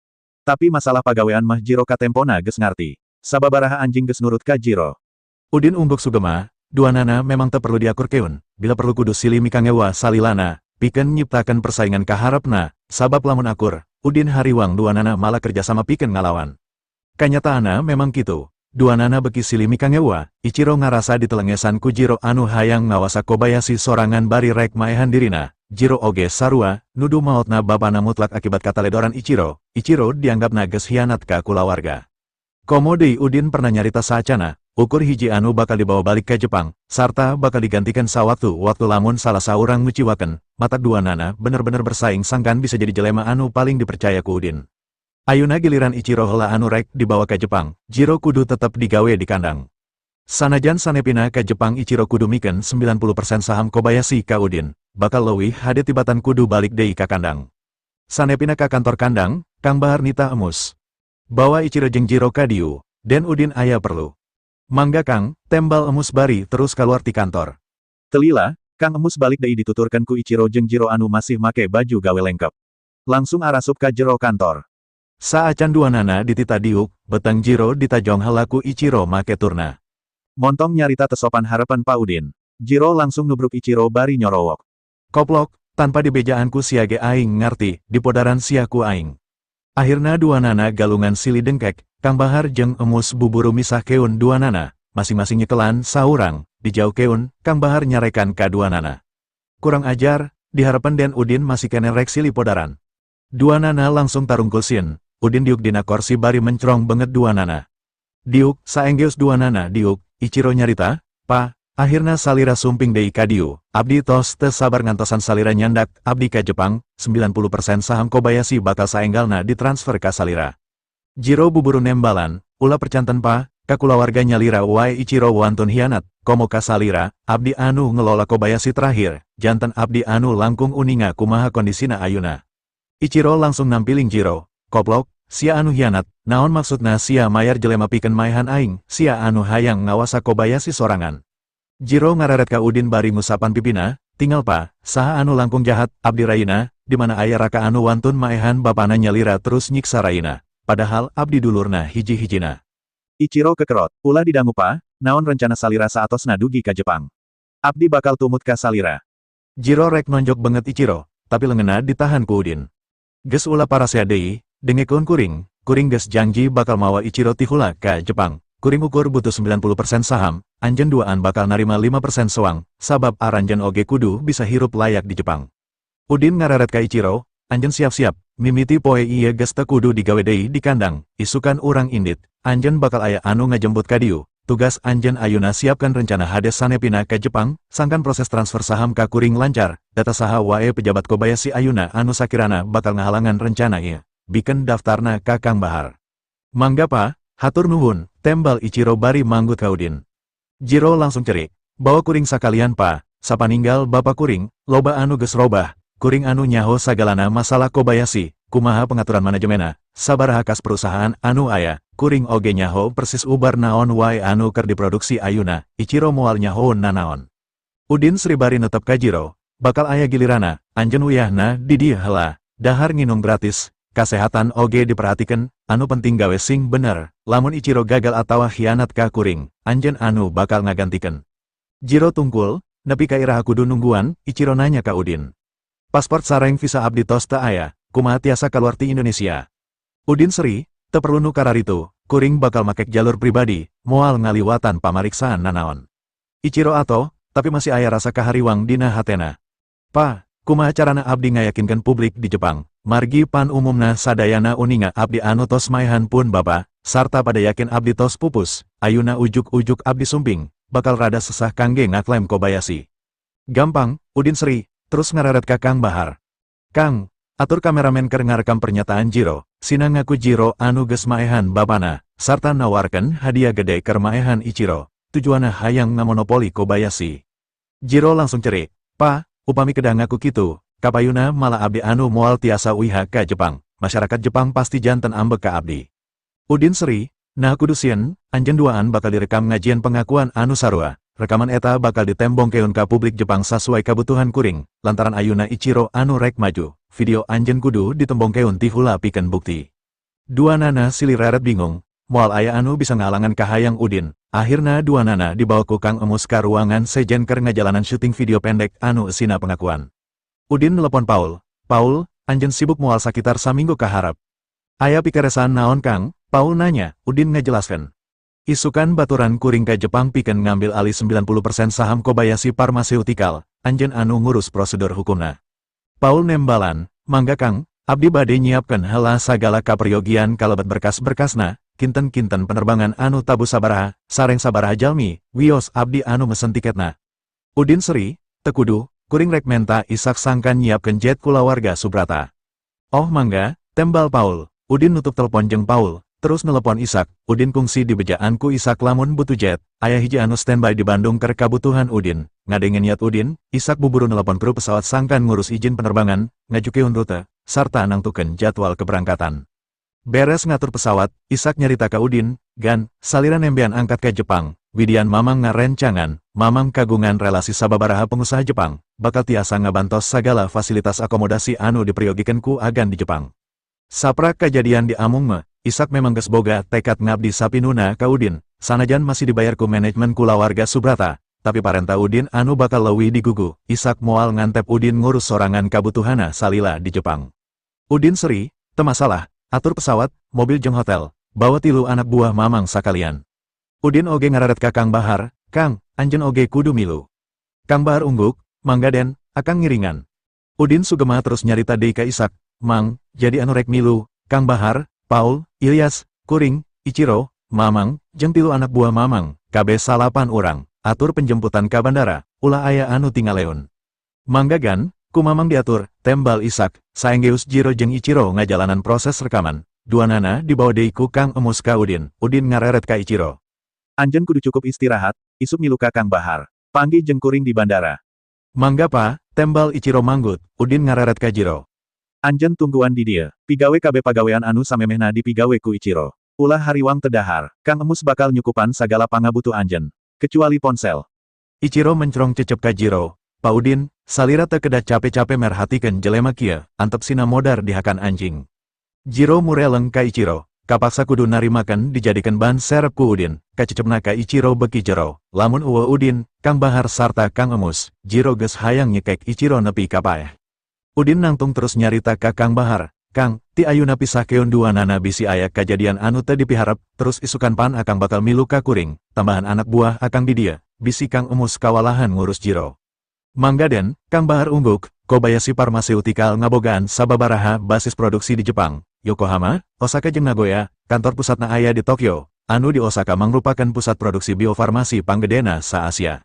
Tapi masalah pagawean mah Jiro katempona geus ngarti. Sababaraha anjing geus nurut ka Jiro." Udin ungguk sugema, duanana memang teu perlu diakurkeun, bila perlu kudu silih mikangewa salilana, pikeun nyiptakeun persaingan kaharepna, sabab lamun akur, Udin hariwang duanana malah kerjasama pikeun ngalawan. Kanyataana memang kitu, duanana beki silih mikangewa, Ichiro ngarasa ditelengesan ku Jiro anu hayang ngawasa Kobayashi sorangan bari rek maehan dirina, Jiro oge sarua, nuduh maotna bapana mutlak akibat kataledoran Ichiro, Ichiro dianggapna geus hianat ka kulawarga. Komo deui Udin pernah nyarita saacana, ukur hiji anu bakal dibawa balik ke Jepang, sarta bakal digantikan sawaktu-waktu lamun salah saurang nguciwakeun, matak duanana bener-bener bersaing sangkan bisa jadi jelema anu paling dipercaya ku Udin. Ayuna giliran Ichiro heula anu rek dibawa ke Jepang, Jiro kudu tetep digawe di kandang. Sanajan sanepina ke Jepang Ichiro kudu mikeun 90% saham Kobayashi ka Udin, bakal leuwih hade tibatan kudu balik deui ka kandang. Sanepina ka kantor kandang, Kang Bahar nitah Emus. "Bawa Ichiro jeung Jiro ka dieu, Den, Udin aya perlu." "Mangga, Kang," tembal Emus bari terus keluar ti kantor. Teu lila, Kang Emus balik deui dituturkeun ku Ichiro jeung Jiro anu masih make baju gawe lengkap. Langsung arasup ka jero kantor. Saacan duanana dititah diuk, beteng Jiro ditajong heula ku Ichiro make turna. Montong nyarita teu sopan hareupeun Pa Udin. Jiro langsung nubruk Ichiro bari nyorowok. Koplok, tanpa dibejaan ku sia ge aing ngarti, dipodaran sia ku aing. Akhirna duanana galungan silih dengkek, Kang Bahar jeung Emus buburu misahkeun duanana, masing-masing nyekelan saurang, dijauhkeun, Kang Bahar nyarekan ka duanana. Kurang ajar, dihareupeun Den Udin masih keneh rek silih podaran. Duanana langsung tarungkul sieun, Udin diuk dina korsi bari mencrong beungeut duanana. Diuk, saenggeus duanana diuk, Ichiro nyarita, "Pa, akhirna salira sumping deui ka dieu, abdi tos teu sabar ngantosan salira nyandak abdi ka Jepang, 90% saham Kobayashi bakal saenggalna ditransfer ka salira." Jiro buburu nembalan, "Ulah percanten Pa, ka kulawarga nyalira wae Ichiro wantun hianat, komo ka salira, abdi anu ngelola Kobayashi terakhir, janten abdi anu langkung uninga kumaha kondisina ayuna." Ichiro langsung nampiling Jiro, "Koplok, sia anu hianat, naon maksudna sia mayar jelema pikeun maehan aing, sia anu hayang ngawasa Kobayashi sorangan." Jiro ngareret ka Udin bari ngusapan pipina, "Tingal Pa, saha anu langkung jahat, abdi rayina, di mana aya raka anu wantun maehan bapana nyalira terus nyiksa rayina, padahal abdi dulurna hiji-hijina." Ichiro kekerot, "Ulah didangu Pa, naon rencana salira saatosna dugi ka Jepang? Abdi bakal tumut ka salira." Jiro rek nonjok beungeut Ichiro, tapi leungeunna ditahan ku Udin. "Geus ulah parasea deui, dengekeun kuring, kuring geus janji bakal mawa Ichiro tihula ka Jepang, kuring ukur butuh 90% saham, anjeun duaan bakal narima 5% sewang, sabab aranjeun oge kudu bisa hirup layak di Jepang." Udin ngareret ka Ichiro, "Anjeun siap-siap, mimiti poe ieu geus teu kudu digawe deui di kandang, isukan urang indit, anjeun bakal aya anu ngajemput ka dieu, tugas anjeun ayuna siapkan rencana hade sanepina ka Jepang, sangkan proses transfer saham ka kuring lancar, data saha wae pejabat Kobayashi ayuna anu sakirana bakal ngahalangan rencana ieu, bikeun daftarna ka Kang Bahar." "Mangga Pa, hatur nuhun," tembal Ichiro bari manggut ka Udin. Jiro langsung cerik, "Bawa kuring sakalian Pa, sapaninggal bapak kuring, loba anu geus robah, kuring anu nyaho sagalana masalah Kobayashi, kumaha pengaturan manajemenna, sabaraha kas perusahaan anu aya, kuring oge nyaho persis ubar naon wae anu keur diproduksi ayuna, Ichiro moal nyaho nanaon." Udin seri bari netep ka Jiro, "Bakal aya gilirana, anjeun uyahna di dieu heula, dahar nginum gratis, kasehatan oge diperhatikan, anu penting gawe sing bener, lamun Ichiro gagal atawa khianat ka kuring, anjeun anu bakal ngagantikeun." Jiro tungkul, "Nepi ka iraha kudu nungguan?" Ichiro nanya ka Udin. "Pasport sareng visa abdi tos teu aya, kumaha tiasa kaluar ti Indonesia?" Udin seri, "Teu perlu nu kararitu, kuring bakal makek jalur pribadi, moal ngaliwatan pamariksaan nanaon." Ichiro atoh, tapi masih aya rasa kahariwang dina hatena. "Pa, kumaha carana abdi ngayakinkeun publik di Jepang, margi pan umumna sadayana uninga abdi anu tos maehan pun bapa, sarta pada yakin abdi tos pupus, ayuna ujuk-ujuk abdi sumping, bakal rada sesah kangge ngaklaim Kobayashi." "Gampang," Udin seri, terus ngareret ka Kang Bahar. "Kang, atur kameramen keur ngarekam pernyataan Jiro, sina ngaku Jiro anu geus maehan bapana, sarta nawarkeun hadiah gede keur maehan Ichiro, tujuanna hayang ngamonopoli Kobayashi." Jiro langsung cerik, "Pa, upami kedah ngaku kitu, kapayuna malah abdi anu moal tiasa uiha ka Jepang, masyarakat Jepang pasti janten ambek ka abdi." Udin seri, "Nah kudu sieun, anjeun duaan bakal direkam ngajieun pengakuan anu sarua, rekaman eta bakal ditembongkeun ka publik Jepang sasuai kabutuhan kuring, lantaran ayuna Ichiro anu rek maju, video anjeun kudu ditembongkeun tihula pikeun bukti." Duanana silih reret bingung, moal aya anu bisa ngahalangan kahayang Udin, akhirna duanana dibawa ku Kang Emus ka ruangan sejen keur ngajalanan syuting video pendek anu eusina pengakuan. Udin telepon Paul, "Paul, anjeun sibuk moal sakitar saminggu kaharep. Aya pikeresaan naon Kang?" Paul nanya, Udin ngajelaskeun. "Isukan baturan kuring ka Jepang pikeun ngambil alih 90% saham Kobayashi Pharmaceutical, anjeun anu ngurus prosedur hukumna." Paul nembalan, "Mangga Kang, abdi bade nyiapkeun heula sagala kaperyogian kalebet berkas-berkasna, kinten-kinten penerbangan anu tabuh sabaraha, sareng sabaraha jalmi, wios abdi anu mesen tiketna." Udin seri, "Teu kudu, kuring rek menta Isak sangkan nyiapkeun jet kulawarga Subrata." "Oh mangga," tembal Paul. Udin nutup telepon jeung Paul, terus nelepon Isak, "Udin kungsi dibejaan ku Isak lamun butuh jet, aya hiji anu standby di Bandung keur kabutuhan Udin." Ngadenge niat Udin, Isak buburu nelepon kru pesawat sangkan ngurus izin penerbangan, ngajukeun rute, sarta nangtukeun jadwal keberangkatan. Beres ngatur pesawat, Isak nyarita ka Udin, "Gan, salira nembean angkat ke Jepang, Widian Mamang ngarencangan, Mamang kagungan relasi sababaraha pengusaha Jepang, bakal tiasa ngabantos sagala fasilitas akomodasi anu dipriogikan ku agan di Jepang." Saprak kajadian di Amungme, Isak memang geus boga tekad ngabdi sapinuna ka Udin, sanajan masih dibayar ku manajemen kulawarga Subrata, tapi parenta Udin anu bakal leuwih digugu, Isak moal ngantep Udin ngurus sorangan kabutuhana salila di Jepang. Udin seri, teu masalah, atur pesawat, mobil jeung hotel, bawa tilu anak buah Mamang sakalian. Udin oge ngararet ka Kang Bahar, "Kang, anjeun oge kudu milu." Kang Bahar ungguk, "Mangga Den, akang ngiringan." Udin sugema terus nyarita deui ka Isak, "Mang, jadi anu rek milu, Kang Bahar, Paul, Ilyas, Kuring, Ichiro, Mamang, jeung tilu anak buah Mamang, kabeh salapan urang, atur penjemputan ka bandara, ulah aya anu tingaleun." "Mangga Gan, ku Mamang diatur," tembal Isak. Saenggeus Jiro jeung Ichiro ngajalanan proses rekaman, duanana dibawa deui ku Kang Emus ka Udin. Udin ngareret ka Ichiro. Anjeun kudu cukup istirahat, isuk milu ka Kang Bahar. Panggih jeung kuring di bandara. "Mangga Pa," tembal Ichiro manggut. Udin ngareret ka Jiro. Anjeun tungguan di dieu. Pigawe kabeh pagawean anu samemehna dipigawe ku Ichiro. Ulah hariwang teu dahar. Kang Emus bakal nyukupan sagala pangabutuh anjeun. Kecuali ponsel. Ichiro mencrong cecep ka Jiro. "Pa Udin, salira teu kedah cape-cape merhatikeun jelema kieu, antep sina modar dihakan anjing." Jiro mureleng ka Ichiro, kapaksa kudu narimakeun dijadikeun ban serep ku Udin, kacecepna ka Ichiro beuki jero. Lamun euweuh Udin, Kang Bahar sarta Kang Emus, Jiro geus hayang nyekek Ichiro nepi ka paeh. Udin nangtung terus nyarita ka Kang Bahar, "Kang, ti ayuna pisahkeun duanana bisi aya kajadian anu teu dipiharep, terus isukan pan akang bakal milu ka kuring, tambahan anak buah akang di dieu, bisi Kang Emus kawalahan ngurus Jiro." "Mangga Den." Kang Bahar ungguk. Kobayashi Pharmaceutical ngabogaan sababaraha basis produksi di Jepang, Yokohama, Osaka jeung Nagoya, kantor pusatna aya di Tokyo, anu di Osaka mangrupakeun pusat produksi biofarmasi panggedena sa-Asia.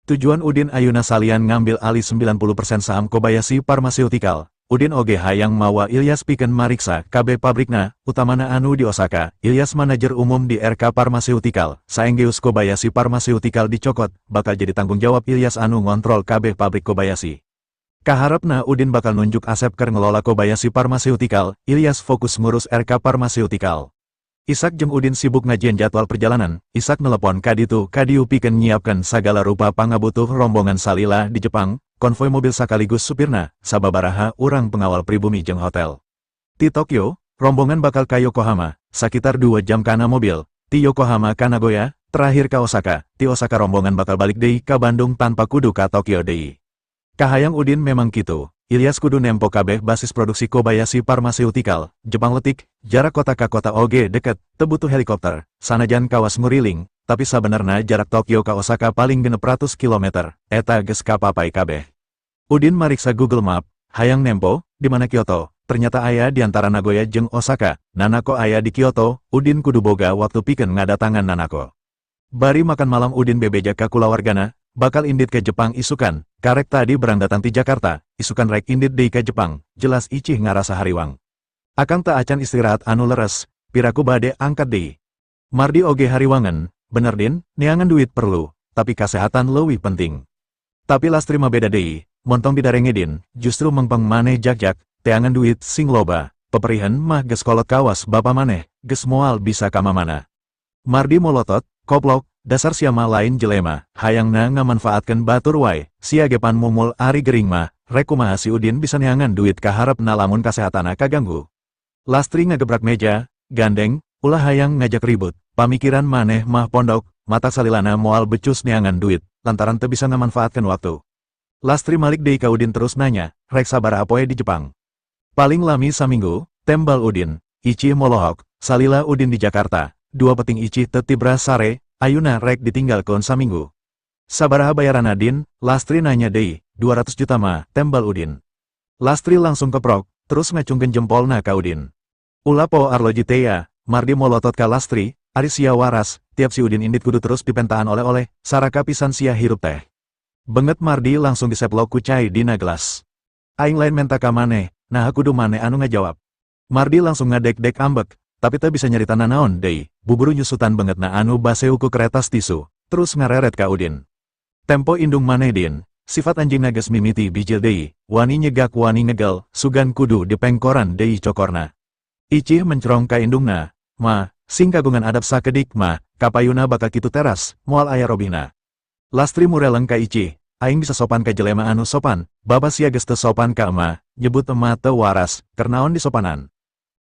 Tujuan Udin ayuna salian ngambil alih 90% saham Kobayashi Pharmaceutical, Udin oge hayang mawa Ilyas pikeun mariksa kabeh pabrikna, utamana anu di Osaka. Ilyas manajer umum di RK Pharmaceutical, saenggeus Kobayashi Pharmaceutical dicokot, bakal jadi tanggung jawab Ilyas anu ngontrol kabeh pabrik Kobayashi. Kaharepna Udin bakal nunjuk Asep keur ngelola Kobayashi Pharmaceutical, Ilyas fokus ngurus RK Pharmaceutical. Isak jeung Udin sibuk ngajieun jadwal perjalanan, Isak nelepon kaditu kadieu pikeun nyiapkeun sagala rupa pangabutuh rombongan salila di Jepang, konvoi mobil sakaligus supirna, sababaraha urang pengawal pribumi jeung hotel. Ti Tokyo, rombongan bakal ka Yokohama, sakitar 2 jam kana mobil, ti Yokohama ka Nagoya, terakhir ka Osaka, ti Osaka rombongan bakal balik deui ka Bandung tanpa kudu ka Tokyo deui. Kahayang Udin memang kitu, Ilyas kudu nempo kabeh basis produksi Kobayashi Pharmaceutical. Jepang letik, jarak kota ka kota oge deket, teu butuh helikopter, sanajan kawas nguriling, tapi sabenerna jarak Tokyo ka Osaka paling 600 kilometer, eta geus kapapai kabeh. Udin mariksa Google Map, hayang nempo, di mana Kyoto, ternyata aya di antara Nagoya jeung Osaka. Nanako aya di Kyoto, Udin kudu boga waktu pikeun ngadatangan Nanako. Bari makan malam Udin bebeja ka kulawargana, bakal indit ke Jepang isukan, karek tadi berang datang ti Jakarta, isukan rek indit deui ka Jepang, jelas Icih ngarasa hariwang. "Akang teu acan istirahat anu leres, piraku bade angkat deui." Mardi oge hariwangan, "Bener Din, neangan duit perlu, tapi kesehatan leuwih penting. Tapi Lastri mah beda deui, montong didarenge Din, justru mengpeng maneh jak-jak, teangan duit sing loba, peperihan mah geus kolot kawas bapa maneh, geus moal bisa kamamana." Mardi molotot, "Koplok, dasar sia mah lain jelema, hayangna ngamanfaatkeun batur wae, sia ge pan mumul ari gering mah, rek kumaha si Udin bisa neangan duit kaharepna lamun kasehatanna kaganggu?" Lastri ngagebrak meja, "Gandeng, ulah hayang ngajak ribut, pamikiran maneh mah pondok, matak salilana moal becus neangan duit, lantaran teu bisa ngamanfaatkeun waktu." Lastri malik deui ka Udin terus nanya, "Rek sabaraha poe di Jepang?" "Paling lami saminggu," tembal Udin. Icih molohok, salila Udin di Jakarta, 2 peting Icih teu tibra sare, ayuna rek ditinggalkeun saminggu. "Sabaraha bayaranna Din?" Lastri nanya deui. "200 juta mah," tembal Udin. Lastri langsung keprok, terus ngacungkeun jempolna ka Udin. "Ulah poho arloji tea." Mardi molotot ka Lastri, "Ari sia waras, tiap si Udin indit kudu terus dipentaan oleh-oleh, saraka pisan sia hirup teh." Benget Mardi langsung diseplok ku cai dina gelas. "Aing lain menta ka maneh, naha kudu maneh anu ngajawab?" Mardi langsung ngadek-dek ambek, tapi teu bisa nyarita nanaon deui, buburu nyusutan bengetna anu baseuh ku keretas tisu, terus ngareret ka Udin. "Tempo indung maneh Din, sifat anjingna geus mimiti bijil deui, wani nyegak wani ngegel, sugan kudu dipengkoran deui cokorna." Icih mencrong ka indungna, "Ma, sing kagungan adab sakedik mah, kapayuna bakal kitu teras, moal aya robihna." Lastri mureleng ka Icih, "Aing bisa sopan ka jelema anu sopan, bapa sia geus teu sopan ka ema, nyebut ema teu waras, keur naon disopanan."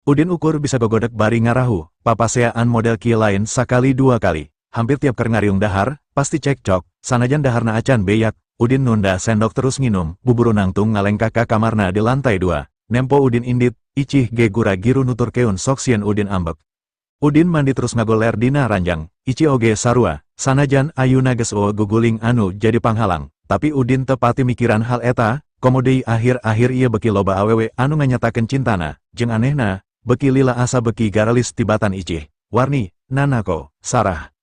Udin ukur bisa gogodek bari ngarahu, papaseaan model kieu lain sakali dua kali. Hampir tiap keur ngariung dahar, pasti cekcok, sanajan daharna acan beyak. Udin nunda sendok terus nginum, buburu nangtung ngalengkah ka kamarna di lantai dua. Nempo Udin indit, Icih ge gura giru nuturkeun sok sieun Udin ambek. Udin mandi terus ngagoler dina ranjang, Ici oge sarua, sanajan ayuna geus euweuh guguling anu jadi panghalang, tapi Udin teu pati mikiran hal eta, komo deui akhir-akhir ieu beuki loba awewe anu nganyatakeun cintana, jeung anehna, beuki lila asa beuki garalis tibatan Icih, Warni, Nanako, Sarah.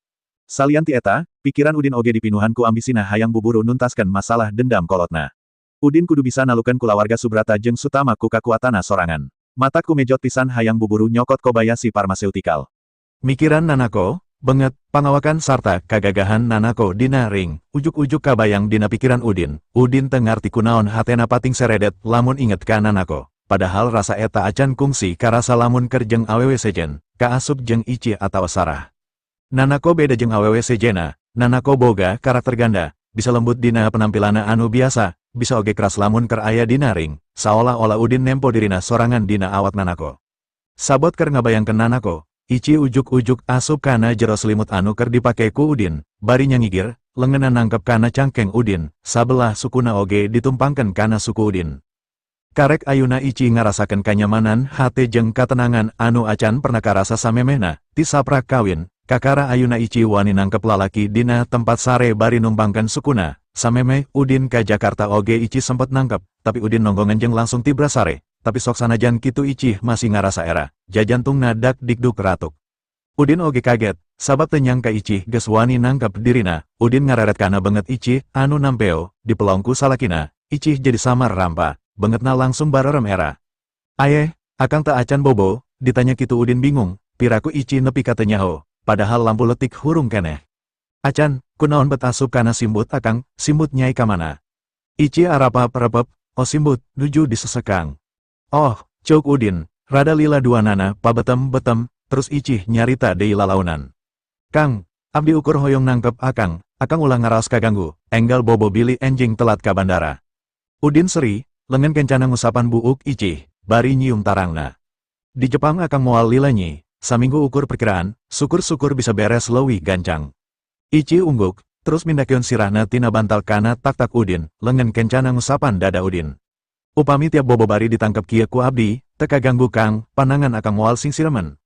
Salian ti eta, pikiran Udin oge dipinuhan ku ambisina hayang buburu nuntaskeun masalah dendam kolotna. Udin kudu bisa nalukeun kulawarga Subrata jeung Sutama ku kakuatanna sorangan. Matak kumejot pisan hayang buburu nyokot Kobayashi Pharmaceutical. Mikiran Nanako, beungeut, pangawakan sarta kagagahan Nanako dina ring, ujuk-ujuk kabayang dina pikiran Udin. Udin teu ngarti kunaon hatena pating seredet lamun inget ka Nanako. Padahal rasa eta acan kungsi karasa lamun keur jeung awewe sejen, kaasup jeung Ici atawa Sarah. Nanako beda jeung awewe sejenna, Nanako boga karakter ganda, bisa lembut dina penampilanna anu biasa, bisa oge keras lamun keur aya dina ring, saolah-olah Udin nempo dirina sorangan dina awak Nanako. Sabot keur ngabayangkeun Nanako, Ici ujuk-ujuk asup kana jero selimut anu keur dipake ku Udin, bari nyangigir, leungeunna nangkep kana cangkeng Udin, sabelah sukuna oge ditumpangkeun kana suku Udin. Karek ayuna Ici ngarasakeun kanyamanan hate jeung katenangan anu acan pernah karasa samemehna, ti saprak kawin, kakara ayuna Ici wani nangkep lalaki dina tempat sare bari numpangkeun sukuna. Samemeh Udin ka Jakarta oge Ici sempet nangkep, tapi Udin nonggongan jeung langsung tibra sare. Tapi sok sanajan kitu Icih masih ngarasa era, jajantungna dak dikduk ratuk. Udin oge kaget, sabab teu nyangka Icih geus wani nangkep dirina. Udin ngareret kana beungeut Icih anu nampeo, dipelong ku salakina, Icih jadi samar rampa, beungeutna langsung barerem era. "Ayeh, akang teh acan bobo?" ditanya kitu Udin bingung, piraku Icih nepi ka teu nyaho, padahal lampu leutik hurung keneh. "Acan, kunaon bet asup kana simbut akang, simbut Nyai kamana?" Icih arapap repep, "Oh simbut, nuju disesekang." "Oh," ceuk Udin, rada lila duanana pabetem-betem, terus Icih nyarita deui lalaunan. "Kang, abdi ukur hoyong nangkep akang, akang ulah ngaraos kaganggu, enggal bobo bilih enjing telat ka bandara." Udin seri, lengan kencana ngusapan buuk Icih, bari nyium tarangna. "Di Jepang akang moal lila Nyi, saminggu ukur perkiraan, syukur-syukur bisa beres leuwih gancang." Icih ungguk, terus mindakeun sirahna tina bantal kana taktak Udin, lengan kencana ngusapan dada Udin. "Upami tiap bobo bari ditangkep kieu ku abdi, teu kaganggu Kang, panangan akang moal singsiremen."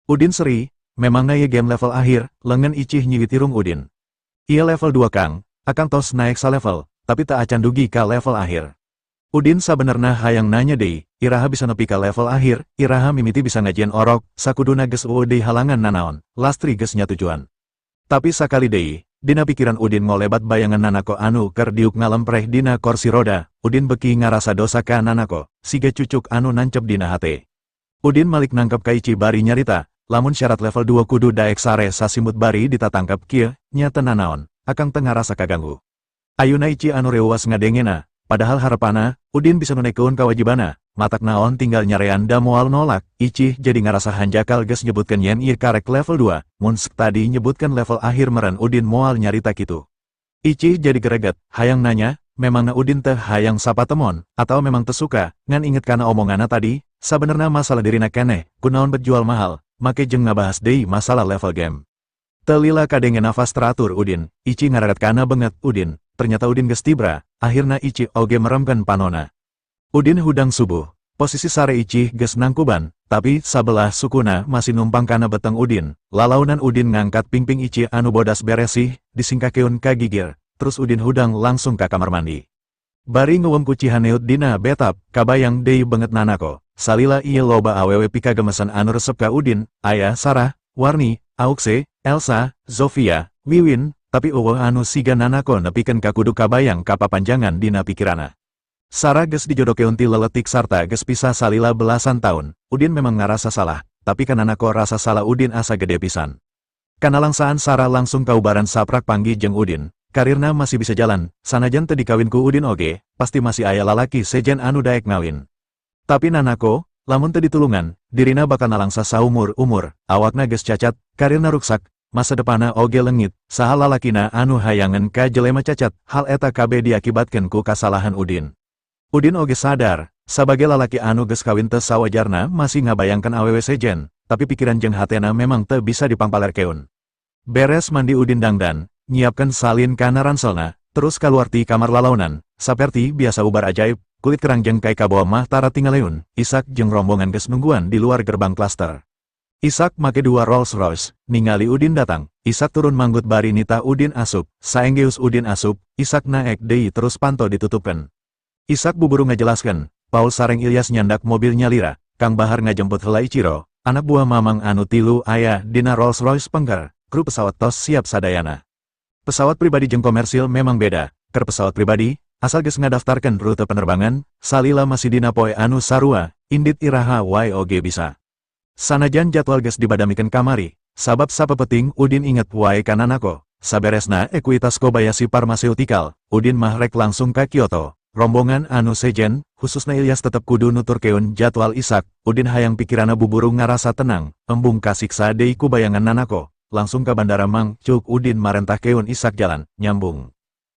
Udin seri, "Memangna ieu game level akhir?" Lengan Icih nyiwit irung Udin. "Ieu level 2 Kang, akang tos naek level, tapi teu acan dugi ka level akhir." Udin sabenerna hayang nanya deui, iraha bisa nepi ka level akhir, iraha mimiti bisa ngajieun orok, sakuduna geus euweuh deui halangan nanaon, lastri geus nyatujuan. Tapi sakali deui, dina pikiran Udin ngolebat bayangan Nanako anu keur diuk ngalempreh dina korsi roda, Udin beuki ngarasa dosa ka Nanako, siga cucuk anu nancep dina hate. Udin malik nangkep ka Ici bari nyarita, "Lamun syarat level 2 kudu daek sare sasimbut bari ditatangkep kieu, nya teu nanaon, akang teu ngarasa kaganggu." Ayuna Ici anu reuwas ngadengena, padahal harepana, Udin bisa nunaikeun kawajibana, matak naon tinggal nyarean da moal nolak. Icih jadi ngarasa hanjakal geus nyebutkeun yen ieu karek level 2, mun tadi nyebutkeun level akhir meren Udin moal nyarita kitu. Icih jadi gereget, hayang nanya, memangna Udin teh hayang sapatemon, atau memang teu suka, ngan inget kana omonganna tadi, sabenerna masalah dirina keneh, kunaon bet jual mahal, make jeung ngabahas deui masalah level game. Teu lila kadenge nafas teratur Udin, Ici ngareret kana beungeut Udin, ternyata Udin geus tibra, akhirna Ici oge meremkeun panona. Udin hudang subuh, posisi sare Icih geus nangkuban, tapi sabelah sukuna masih numpang kana beteng Udin. Lalaunan Udin ngangkat pingping Ici anu bodas beresih, disingkakeun ka gigir, terus Udin hudang langsung ka kamar mandi. Bari ngeueum ku cihaneut dina betap, kabayang deui beungeut Nanako. Salila ieu loba awewe pikagemesan anu resep ka Udin, aya Sarah, Warni, Aukse, Elsa, Zofia, Wiwin, tapi euweuh anu siga Nanako nepikeun ka kudu kabayang kapapanjangan dina pikiranna. Sarah geus dijodokeun ti leletik sarta geus pisah salila belasan tahun. Udin memang ngarasa salah, tapi ka Nanako rasa salah Udin asa gede pisan. Kanalangsaan Sarah langsung kaubaran saprak panggih jeung Udin, karirna masih bisa jalan, sanajan teu dikawin ku Udin oge, pasti masih aya lalaki sejen anu daek ngawin. Tapi Nanako, lamun teu ditulungan, dirina bakal nalangsa saumur-umur, awakna geus cacat, karirna ruksak, masa depanna oge leungit, saha lalakina anu hayangeun ka jelema cacat? Hal eta kabeh diakibatkeun ku kasalahan Udin. Udin oge sadar, Sabagai lalaki anu geus kawin teu sawajarna masih ngabayangkeun awewe sejen, tapi pikiran jeung hatena memang teu bisa dipangpalerkeun. Beres mandi Udin dangdan, nyiapkeun salin kana ranselna, terus kaluar ti kamar lalaunan, saperti biasa ubar ajaib, kulit kerang jeung kai kabawa mah tara tinggaleun. Isak jeung rombongan geus nungguan di luar gerbang klaster. Isak make dua Rolls Royce. Ningali Udin datang, Isak turun manggut bari nitah Udin asup. Saenggeus Udin asup, Isak naek deui terus panto ditutupkeun. Isak buburu ngajelaskeun, Paul sareng Ilyas nyandak mobil nyalira, Kang Bahar ngajemput heula Ichiro, anak buah Mamang anu tilu aya dina Rolls Royce pengker, kru pesawat tos siap sadayana. Pesawat pribadi jeung komersil memang beda. Keur pesawat pribadi, asal geus ngadaftarkeun rute penerbangan, salila masih dina poe anu sarua, indit iraha wae oge bisa. Sanajan jadwal geus dibadamikeun kamari, sabab sapepeting Udin inget wae ka Nanako. Saberesna ekuitas Kobayashi Pharmaceutical, Udin mah rek langsung ka Kyoto. Rombongan anu sejen, khususna Ilyas, tetep kudu nuturkeun jadwal Isak. Udin hayang pikirana buburu ngarasa tenang, embung kasiksa deui ku bayangan Nanako. "Langsung ke bandara, Mang," cuk Udin marentahkeun Isak jalan, nyambung.